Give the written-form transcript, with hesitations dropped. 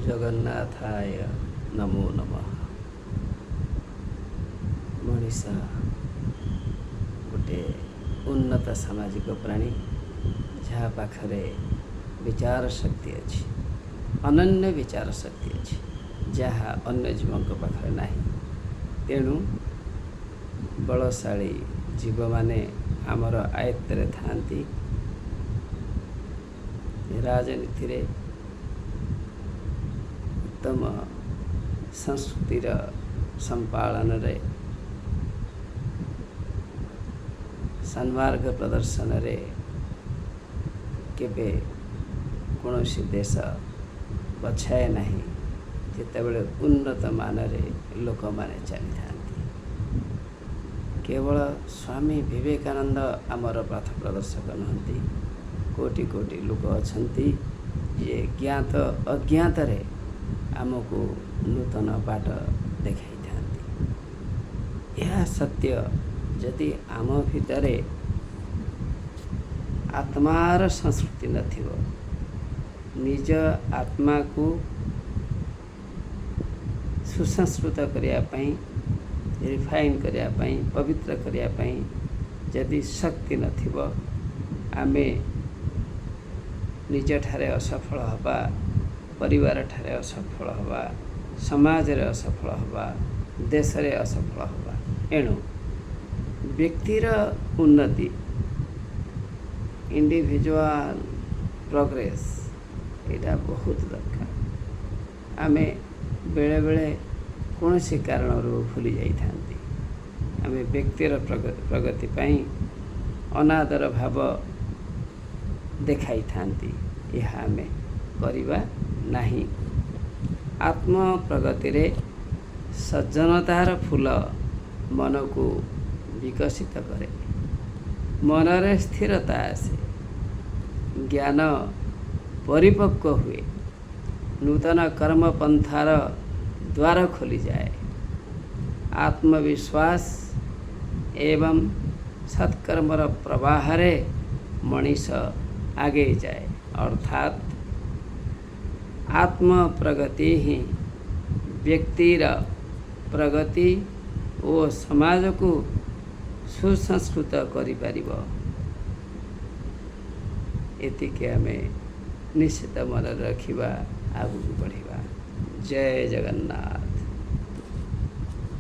ଜଗନ୍ନାଥାୟ ନମୋ ନମଃ। ମଣିଷ ଗୋଟେ ଉନ୍ନତ ସାମାଜିକ ପ୍ରାଣୀ, ଯାହା ପାଖରେ ବିଚାର ଶକ୍ତି ଅଛି, ଅନନ୍ୟ ବିଚାର ଶକ୍ତି ଅଛି, ଯାହା ଅନ୍ୟ ଜୀବଙ୍କ ପାଖରେ ନାହିଁ। ତେଣୁ ବଳଶାଳୀ ଜୀବମାନେ ଆମର ଆୟତ୍ତରେ ଥାଆନ୍ତି। ରାଜନୀତିରେ, ଉତ୍ତମ ସଂସ୍କୃତିର ସମ୍ପାଳନରେ, ସନ୍ମାର୍ଗ ପ୍ରଦର୍ଶନରେ କେବେ କୌଣସି ଦେଶ ପଛାଏ ନାହିଁ, ଯେତେବେଳେ ଉନ୍ନତ ମାନରେ ଲୋକମାନେ ଚାଲିଥାନ୍ତି। କେବଳ ସ୍ୱାମୀ ବିବେକାନନ୍ଦ ଆମର ପଥ ପ୍ରଦର୍ଶକ ନୁହନ୍ତି। କୋଟି କୋଟି ଲୋକ ଅଛନ୍ତି, ଯିଏ ଜ୍ଞାତ ଅଜ୍ଞାତରେ ଆମକୁ ନୂତନ ବାଟ ଦେଖାଇଥାନ୍ତି। ଏହା ସତ୍ୟ, ଯଦି ଆମ ଭିତରେ ଆତ୍ମାର ସଂସ୍କୃତି ନଥିବ, ନିଜ ଆତ୍ମାକୁ ସୁସଂସ୍କୃତ କରିବା ପାଇଁ, ରିଫାଇନ୍ କରିବା ପାଇଁ, ପବିତ୍ର କରିବା ପାଇଁ ଯଦି ଶକ୍ତି ନଥିବ, ଆମେ ନିଜଠାରେ ଅସଫଳ ହେବା, ପରିବାରଠାରେ ଅସଫଳ ହେବା, ସମାଜରେ ଅସଫଳ ହେବା, ଦେଶରେ ଅସଫଳ ହେବା। ଏଣୁ ବ୍ୟକ୍ତିର ଉନ୍ନତି, ଇଣ୍ଡିଭିଜୁଆଲ ପ୍ରୋଗ୍ରେସ୍, ଏଇଟା ବହୁତ ଦରକାର। ଆମେ ବେଳେବେଳେ କୌଣସି କାରଣରୁ ଭୁଲି ଯାଇଥାନ୍ତି। ଆମେ ବ୍ୟକ୍ତିର ପ୍ରଗତି ପାଇଁ ଅନାଦର ଭାବ ଦେଖାଇଥାନ୍ତି। ଏହା ଆମେ କରିବା ନାହିଁ। ଆତ୍ମପ୍ରଗତିରେ ସଜ୍ଜନତାର ଫୁଲ ମନକୁ ବିକଶିତ କରେ। ମନରେ ସ୍ଥିରତା ଆସେ, ଜ୍ଞାନ ପରିପକ୍ୱ ହୁଏ, ନୂତନ କର୍ମ ପନ୍ଥାର ଦ୍ୱାର ଖୋଲିଯାଏ। ଆତ୍ମବିଶ୍ୱାସ ଏବଂ ସତ୍କର୍ମର ପ୍ରବାହରେ ମଣିଷ ଆଗେଇ ଯାଏ। ଅର୍ଥାତ୍ ଆତ୍ମପ୍ରଗତି ହିଁ ବ୍ୟକ୍ତିର ପ୍ରଗତି ଓ ସମାଜକୁ ସୁସଂସ୍କୃତ କରିପାରିବ। ଏତିକି ଆମେ ନିଶ୍ଚିତ ମନରେ ରଖିବା, ଆଗକୁ ବଢ଼ିବା। ଜୟ ଜଗନ୍ନାଥ।